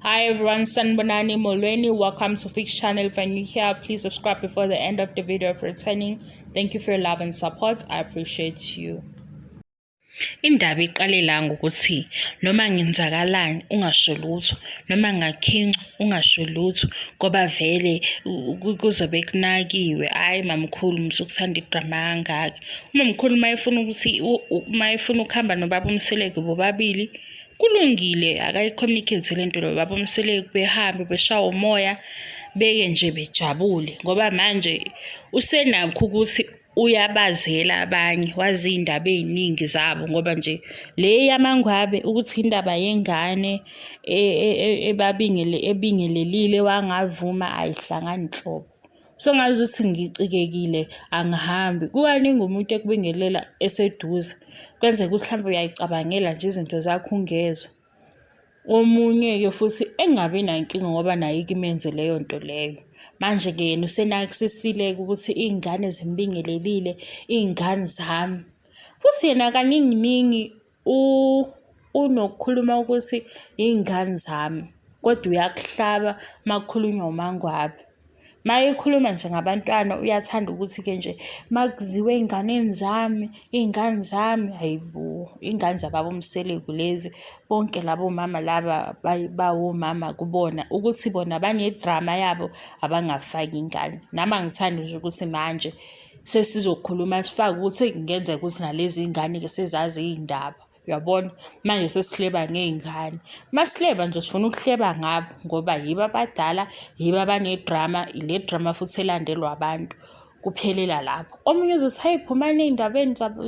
Hi everyone, Sanbonani Molweni. Welcome to Fix Channel. If you're new here, please subscribe before the end of the video for returning. Thank you for your love and support. I appreciate you. Indaba iqale la ngokuthi noma ngenzakalani ungasho lutho, noma ngakhinca ungasho lutho ngoba vele kuzobe kunakiwe. Hhayi mamkhulu musukuthanda idrama kangaka. Umamkhulu uma efuna ukuthi uma efuna ukuhamba nobaba uMseleku bobabili Kulungile akayi-communicate le nto nobaba uMseleku behambe beshawe umoya beke nje bejabule ngoba manje usenakho ukuthi uyabazela abanye wazi iy'ndaba ey'ningi zabo ngoba nje le yamangwabe ukuthi indaba yengane e, e, e, ebingelelile wangavuma ayihlangani nhlobo. Sengazuthi ngicikekile angihambi. Kukaningi umuntu ekubingelela eseduze, kwenzeka ukuthi mhlawumbe uyayicabangela nje izinto zakho ungezwa. Omunye-ke futhi engabi nankinga ngoba naye ike imenze leyo nto leyo. Manje-ke yena usenakisisile-ke ukuthi iy'ngane zimbingelelile, iy'ngane zami. Futhi yena kaninginingi unokukhuluma ukuthi iy'ngane zami kodwa uyakuhlaba uma kukhulunywa uMaNgwabe. Uma ekhuluma nje ngabantwana uyathanda ukuthi-ke nje uma kuziwa ey'nganeni zami, iy'ngane zami, hhayi bo, iy'ngane zababa uMseleku lezi. Bonke labo mama laba bawomama kubona ukuthi bona bane-drama yabo abangafaki ingane. Nami angithandi nje ukuthi manje sesizokhuluma sifake ukuthi kungenzeka ukuthi nalezi ngane-ke sezazi iy'ndaba uyabona manje sesihleba ngey'ngane masihleba nje sifuna ukuhleba ngabo ngoba yibo abadala yibo abanedrama ile drama futhi elandelwa abantu kuphelela lapho omunye uzothi hayi phumani ey'ndabeni zabo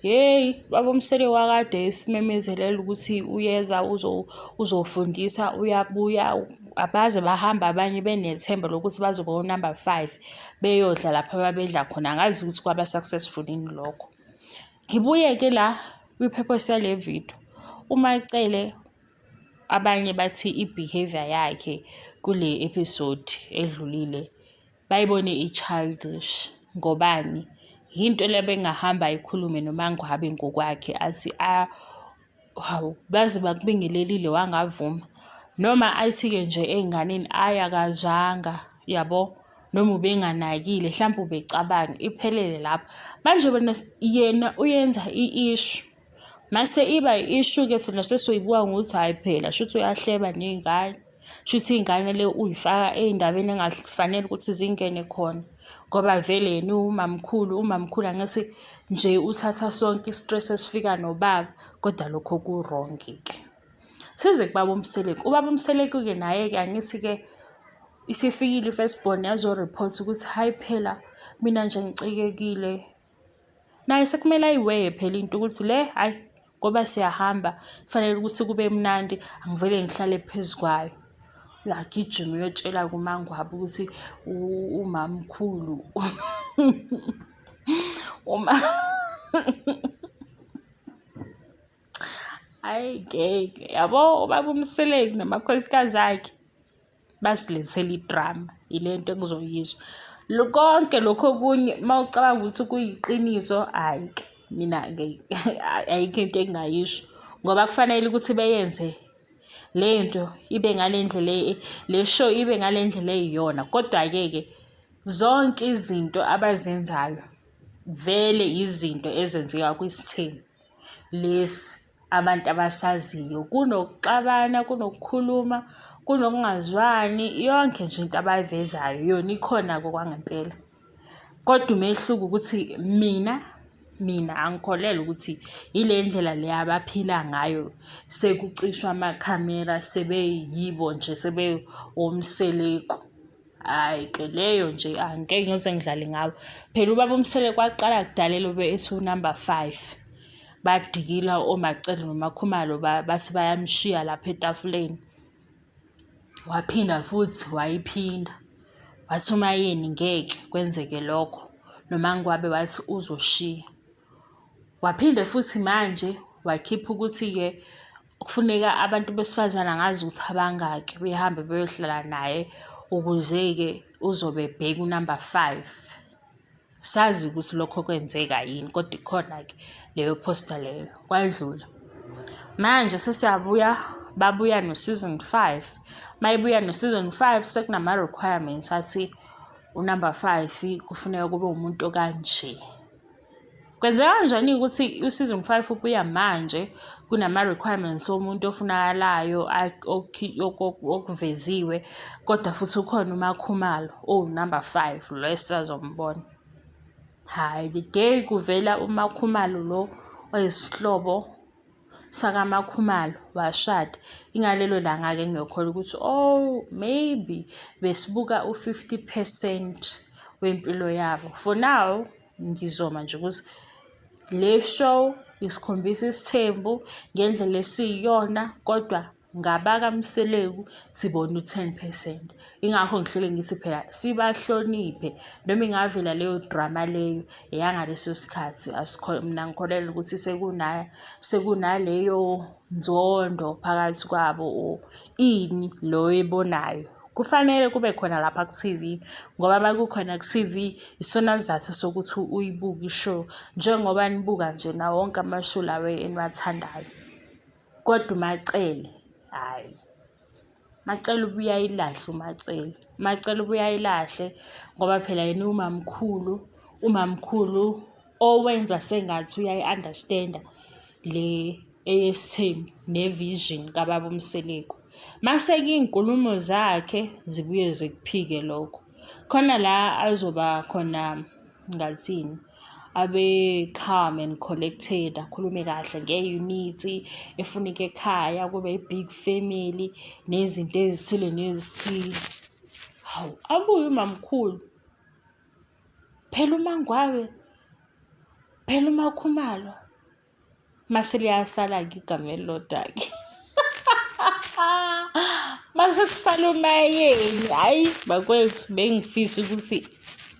yeyi baba umsele wakade esimemezelela ukuthi uyeza uzofundisa uyabuya abaze bahamba abanye benethemba lokuthi bazoba unumber 5 beyodla lapho ababedla khona angazi ukuthi kwaba successful yini lokho ngibuye-ke la kwi-purpose yale video uMaCele abanye bathi i-behavior yakhe kule episode edlulile bayibone i-childish ngobani yinto le bengahamba ayikhulume noMaNgwabe ngokwakhe athi a Hawu, baze bakubingelelile wangavuma. Noma athi-ke nje ey'nganeni ayi akazwanga, yabo, noma ubenganakile, hlampe ubecabanga, iphelele lapho. Manje wena yena uyenza i-issue. Mase iba i-issue-ke thina sesizoyibuka ngokuthi hhayi phela shuthi uyahleba ney'ngane. Shuthi iy'ngane le uy'faka ey'ndabeni engafanele ukuthi zingene khona ngoba vele yena uwumamkhulu, umamkhulu angithi nje uthatha sonke i-stress esifika nobaba, kodwa lokho ku-wrong-ke. Size kubaba uMseleku, ubaba uMseleku-ke naye-ke angithi-ke isifikile i-first born yazo-report ukuthi hhayi phela mina nje ngicikekile. Naye sekumele ayiweye phela into ukuthi le hhayi ngoba siyahamba kufanele ukuthi kube mnandi angivele ngihlale phezu kwayo. Uyagijima uyotshela kuMaNgwabe ukuthi umamkhulu uma hhayi ngeke yabo ubaba uMseleku namakhosikazi akhe. Basilethela idrama ile nto engizoyizwa. Konke lokhu okunye uma ucabanga ukuthi kuyiqiniso, hhayi-ke mina ayikho into engingayisho ngoba kufanele ukuthi beyenze le nto ibe ngale ndlela le show ibe ngale ndlela eyiyona. Kodwa-ke ke zonke izinto abazenzayo vele izinto ezenzeka kwisithembu. Lesi abantu abasaziyo. Kunokuxabana, kunokukhuluma, kunokungazwani, yonke nje into abayivezayo yona ikhona-ke okwangempela. Kodwa umehluko ukuthi mina, mina angikholelwa ukuthi ile ndlela le abaphila ngayo sekucishwa amakhamera sebeyibo nje sebewomseleku. Hhayi ke leyo nje angeke ngize ngidlale ngabo. Phela ubaba uMseleku waqala kudala elobe ethi unumber 5. Badikila oMaCele noMaKhumalo bathi bayamshiya lapha etafuleni. Waphinda futhi wayiphinda. Wathi uMaYeni ngeke kwenzeke lokho. NoMaNgwabe wathi uzoshiya. Waphinde futhi manje wakhipha ukuthi-ke kufuneka abantu besifazane angazi ukuthi abangaki behambe beyohlala naye ukuze-ke uzobe ebheka unumber 5. Sazi ukuthi lokho kwenzeka yini kodwa ikhona-ke leyo poster leyo, kwadlula. Manje sesiyabuya Babuya no-season 5. Mayibuya no-season 5 sekunama-requirements athi unumber 5 kufuneka kube umuntu okanje. Kwenzeka kanjani ukuthi u-season 5 ubuya manje kunama-requirements omuntu ofunakalayo okuveziwe kodwa futhi ukhona uMakhumalo owu-number 5 lo esisazombona. Hhayi, the day kuvela uMakhumalo lo oyisihlobo sakaMakhumalo washada, ingalelo langa-ke engiyokholwa ukuthi oh maybe besibuka u-50 percent wempilo yabo. For now ngizoma nje ukuthi le show isikhombisa isithembu ngendlela esiyiyona kodwa ngabakaMseleku sibona u-10 percent. Ingakho ngihlele ngithi phela sibahloniphe noma ingavela leyo drama leyo eyangaleso sikhathi mina ngikholelwa ukuthi sekunaleyo nzondo phakathi kwabo or ini lo oyibonayo. Kufanele kube khona lapha ku-T_V ngoba uma kukhona ku-T_V isona sizathu sokuthi uyibuke i-show njengoba nibuka nje nawo wonke ama-show lawa eniwathandayo. Kodwa uMaCele, hhayi, uMaCele ubuye ayilahle uMaCele. UMaCele ubuye ayilahle ngoba phela yena uwumamkhulu, umamkhulu owenza sengathi uyayi-understand-a le eyesithembu ne-vision kababa uMseleku. Mase-ke iy'nkulumo zakhe zibuye zikuphike lokho. Khona la azoba khona ngathini, abe calm and collected, akhulume kahle nge-unity efuneka ekhaya, kube i-big family nezinto ezithile nezithile. Hawu, abuye umamkhulu, phela uMaNgwabe, phela uMaKhumalo. Mase liyasala-ke igama elilodwa-ke. Mase kusala uMayeni, hhayi bakwethu bengifisa ukuthi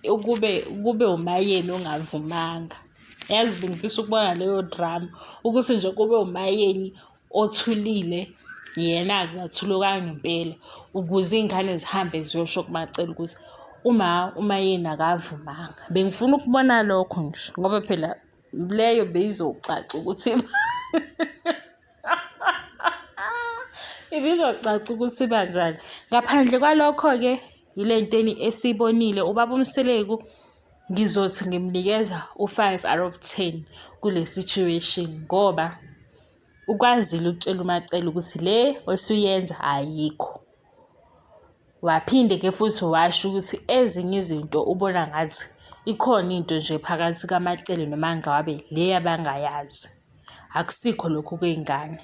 ukube kube uMayeni ongavumanga. Yazi bengifisa ukubona leyo drama ukuthi nje kube uMayeni othulile yena-ke wathula okwangempela ukuze iy'ngane zihambe ziyosho kuMaCele ukuthi uma uMayeni akavumanga. Bengifuna ukubona lokho nje ngoba phela leyo beyizocaca ukuthi ibizocaca ukuthi banjani. Ngaphandle kwalokho-ke yile ntweni esiyibonile ubaba uMseleku ngizothi ngimnikeza u-five out of ten kule situation ngoba ukwazile ukutshela uMaCele ukuthi le osuyenza ayikho. Waphinde-ke futhi washo ukuthi ezinye izinto ubona ngathi ikhona into nje phakathi kaMaCele noMaNgwabe le abangayazi. Akusikho lokhu kwey'ngane.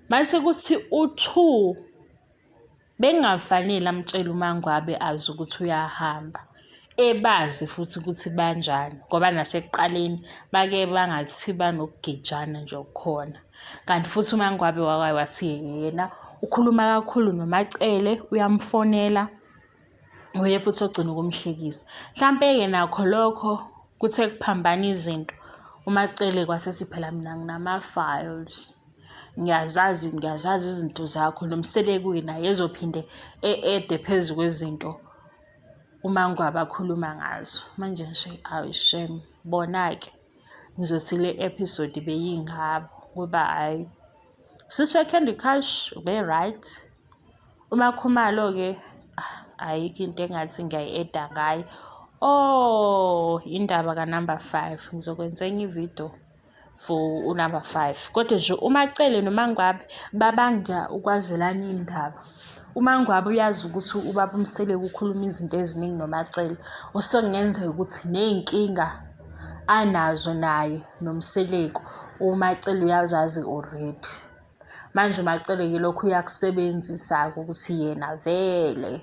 Mase kuthi u-two bekungafanele amtshele uMaNgwabe azi ukuthi uyahamba. Ebazi futhi ukuthi banjani ngoba nasekuqaleni bake bangathi banokugejana nje okukhona. Kanti futhi uMaNgwabe wake wathi yena ukhuluma kakhulu noMaCele uyamfonela, uye futhi ogcina ukumhlekisa. Mhlampe-ke nakho lokho kuthe kuphambana izinto, uMaCele kwasethi phela mina nginama-files. Ngiyazazi ngiyazazi izinto zakho noMseleku-ke naye ezophinde e-ede phezu kwezinto uMaNgwabe akhuluma ngazo. Manje nje awu shame, bona-ke ngizothi le episode beyingabo ngoba hhayi. Usisi we-Candy Crush ube-right. UMaKhumalo-ke ayikho into engathi ngiyayi-eda ngaye. Oh, indaba ka-number 5 ngizokwenza enye ividiyo for unumber 5. Kodwa nje uMaCele noMaNgwabe babanga ukwazelana iy'ndaba. UMaNgwabe uyazi ukuthi ubaba uMseleku ukhuluma izinto eziningi noMaCele, osekungenzeka ukuthi ney'nkinga anazo naye noMseleku uMaCele uyazazi already. Manje uMaCele-ke lokhu uyakusebenzisa-ke ukuthi yena vele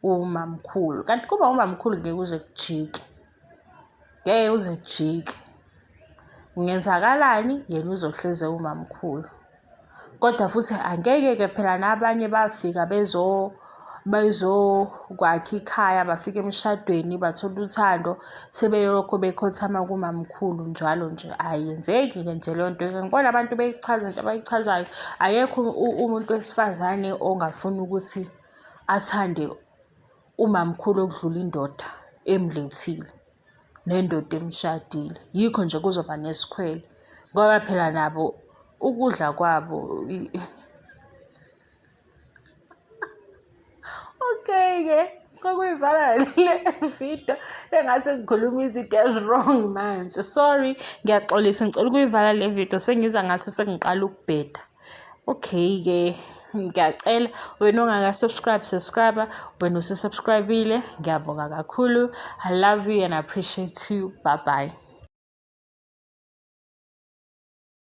uwumamkhulu. Kanti kuba umamkhulu ngeke kuze kujike, ngeke kuze kujike. Kungenzakalani yena uzohlezi ewumamkhulu. Kodwa futhi angeke-ke phela nabanye bafika bezokwakha ikhaya bafika emshadweni bathola uthando sebelokhu bekhothama kumamkhulu njalo nje. Ayenzeki-ke nje leyo nto. Ngibona abantu beyichaza into abayichazayo. Akekho umuntu wesifazane ongafuni ukuthi athande umamkhulu okudlula indoda emlethile. Nendoda emshadile. Yikho nje kuzoba nesikhwele ngoba phela nabo ukudla kwabo. Okay-ke, kwakuyivala le video engathi ngikhuluma izinto ezi-wrong manje. Sorry, ngiyaxolisa, ngicela ukuyivala le video sengizwa ngathi sengiqala ukubheda. Okay-ke, ngiyacela wena ongaka-subscribe, subscribe. Wena usu-subscribe-ile, ngiyabonga kakhulu. I love you and I appreciate you. Bye bye.